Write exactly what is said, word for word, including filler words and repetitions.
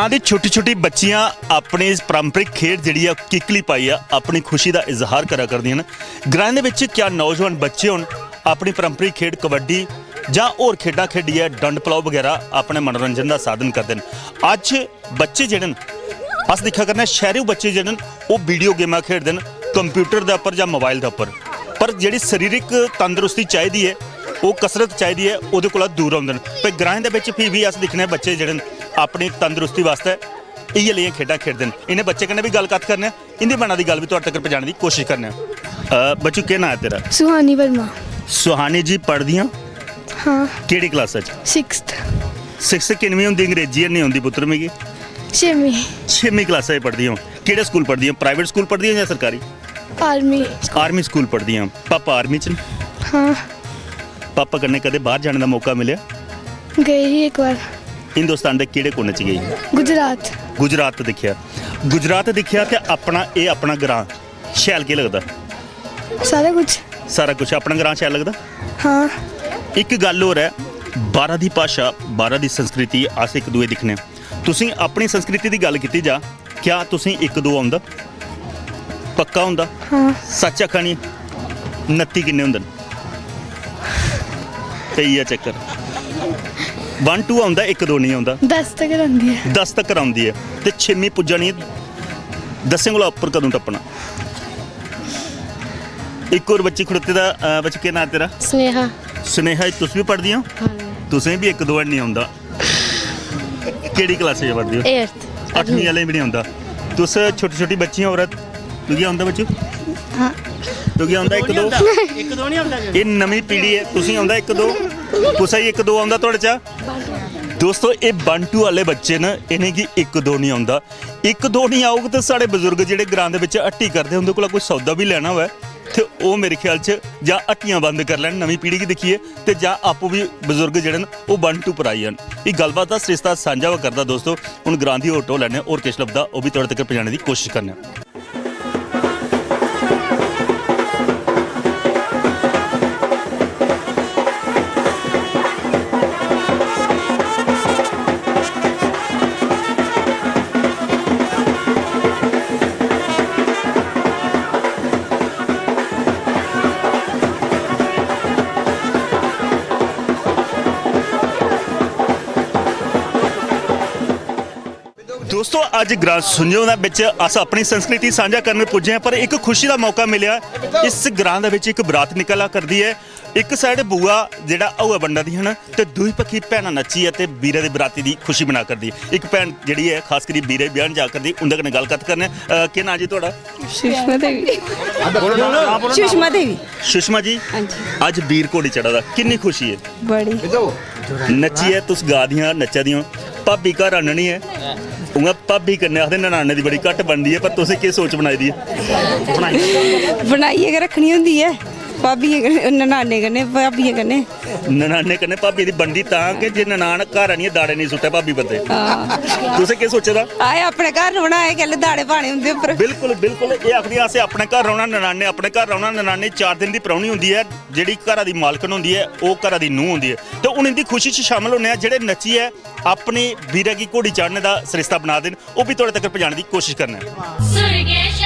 ते छोटी-छोटी बच्चियां अपनी इस पारंपरिक खेड जेह्ड़ी ऐ, किक्ली पाइयै अपनी खुशी दा इजहार करा करदियां न। ग्राएं दे बिच क्या नौजवान बच्चे होन, अपनी पारंपरिक खेड कबड्डी जां होर खेडां खेडियै डंड पलाओ बगैरा अपने मनोरंजन दा साधन करदे न? अज्ज बच्चे जेह्ड़े न, अस दिक्खा करने आं, शैह्रू बच्चे जेह्ड़े न, ओह् वीडियो गेमां खेढदे न कंप्यूटर दे उप्पर जां मोबाइल दे उप्पर, पर जेह्ड़ी शारीरिक तंदरुस्ती चाहिदी ऐ, ओह् कसरत चाहिदी ऐ, ओह्दे कोला दूर रौंह्दे न। ते ग्राएं दे बिच फ्ही बी अस दिक्खने आं, बच्चे जेह्ड़े न, अपनी तंदरुस्ती बास्तै इ'यै लेइयां खेढां खेढदे न। इ'नें बच्चें कन्नै बी गल्ल कत्थ करने आं, इं'दी मना दी गल्ल बी थुआढ़े तक पजाने दी कोशिश करने आं। अ, बच्चू, केह् नांऽ ऐ तेरा? सुहानी वर्मा। सुहानी जी, पढ़दियां? हां। केह्ड़ी क्लासा च? सिक्स्थ। सिक्स्थ किन्नवीं होंदी? अंग्रेजी हैनी औंदी पुत्तर मिगी। छेमीं। छेमीं क्लासा च पढ़दियां ओ। केह्ड़े स्कूल पढ़दियां ओ? प्राइवेट स्कूल पढ़दियां ओ जां सरकारी? आर्मी। आर्मी स्कूल पढ़दियां ओ। पापा आर्मी च न? हां। पापा कन्नै कदें बाह्र जाने दा मौका मिलेआ? गई ही इक बार। हिंदुस्तान दे केह्ड़े कोने च गई ही? गुजरात। गुजरात दिक्खेआ। गुजरात दिक्खेआ ते अपना, एह् अपना ग्रांऽ शैल केह् लगदा? सारा कुछ। सारा कुछ। अपना ग्रांऽ शैल लगदा? हां। इक गल्ल होर ऐ, बाह्रा दी भाशा, बाह्रा दी संस्कृति अस इक दूए दिक्खने आं। तुसें अपनी संस्कृति दी गल्ल कीती जा, क्या तुसें इक दो औंदा? पक्का औंदा? हां। सच्च आखा नी? नत्ती किन्ने होंदे न? पेई गेआ चक्कर। वन टू औंदा, इक दो निं औंदा। दस तगर औंदी ऐ। दस तगर औंदी ऐ। ते छेमीं पुज्जा निं, दस्सें कोला उप्पर कदूं टप्पना? इक होर बच्ची खड़ोते दा, अ, बच्ची, केह् नांऽ तेरा? स्नेहा। स्नेहा, तुस बी पढ़दियां ओ? हां जी। तुसें बी इक दो हैनी औंदा। केह्ड़ी क्लासै च पढ़दे ओ? एट्थ। अठमीं आह्लें गी बी निं औंदा। तुस छोटी-छोटी बच्चियां, औरत, तुगी औंदा बच्चू? हां। तुगी औंदा इक दो? इक दो निं औंदा। एह् नमीं पीढ़ी ऐ, तुसें औंदा इक दो? कुसै गी इक दो औंदा थुआढ़े चा? दोस्तो, एह् वन टू आह्ले बच्चे न, इ'नेंगी इक दो निं औंदा। इक दो निं औग ते साढ़े बजुर्ग जेह्ड़े ग्रांऽ दे बिच्च हट्टी करदे, उं'दे कोला कोई सौदा बी लैना होऐ ते ओह् मेरे ख्याल च जां हट्टियां बंद करी लैन नमीं पीढ़ी गी दिक्खियै, ते जां आपूं बी बजुर्ग जेह्ड़े न, ओह् वन टू पर आई जान। एह् गल्लबात दा सरिस्ता सांझा होआ करदा दोस्तो। हून ग्रांऽ दी होर ढो लैने, होर किश लभदा, ओह् बी थुआढ़े तगर पजाने दी कोशश करने आं। दोस्तो, अज्ज ग्रां सुंजो दे बिच अस अपनी संस्कृति सांझा करन पुज्जे आं, पर इक खुशी दा मौका मिलेआ। इस ग्रां दे बिच इक बरात निकला करदी ऐ। इक साइड बुआ जेह्ड़ा हवा बंडा दियां न ते दूई पक्खी भैनां नच्चियै ते बीरै दी बराती दी खुशी मना करदी ऐ। इक भैन जेह्ड़ी ऐ, खास करी बीरै ब्याह्न जा करदी, उं'दे कन्नै गल्ल कत्थ करने आं। अ, केह् नांऽ जी थुआढ़ा? सुषमा देवी। सुषमा देवी। सुषमा जी, हां जी। अज्ज बीर घोड़ी चढ़ा दा, किन्नी खुशी ऐ? बड़ी। नच्चियै तुस गा दियां, नच्चा दियां, भाबी घर आह्ननी ऐ। उ'आं भाबी कन्नै आखदे ननाने दी बड़ी घट्ट बनदी ऐ, पर तुसें केह् सोच बनाई दी ऐ? बनाइयै गै रक्खनी होंदी ऐ भाबियें कन्नै, ननाने कन्नै, भाबियें कन्नै। ननाने कन्नै भाबियें दी बनदी तां कि जे ननान घर आनियै दाड़े नेईं सुट्टै भाबी बंदे। हां। तुसें केह् सोचे दा? आए अपने घर रौह्ना, आए कैल्ले दाड़े पाने उं'दे उप्पर? बिल्कुल, बिल्कुल। एह् आखदियां असें अपने घर रौह्ना, ननाने अपने घर रौह्ना। ननाने चार दिन दी परौह्नी होंदी ऐ, जेह्ड़ी घरा दी मालकन होंदी ऐ, ओह् घरा दी नूंह् होंदी ऐ। ते हून इं'दी खुशी च शामल होने आं, जेह्ड़े नच्चियै अपने बीरै गी घोड़ी चाढ़ने दा सरिस्ता बना दे न, ओह् बी थुआढ़े तगर पजाने दी कोशश करने आं।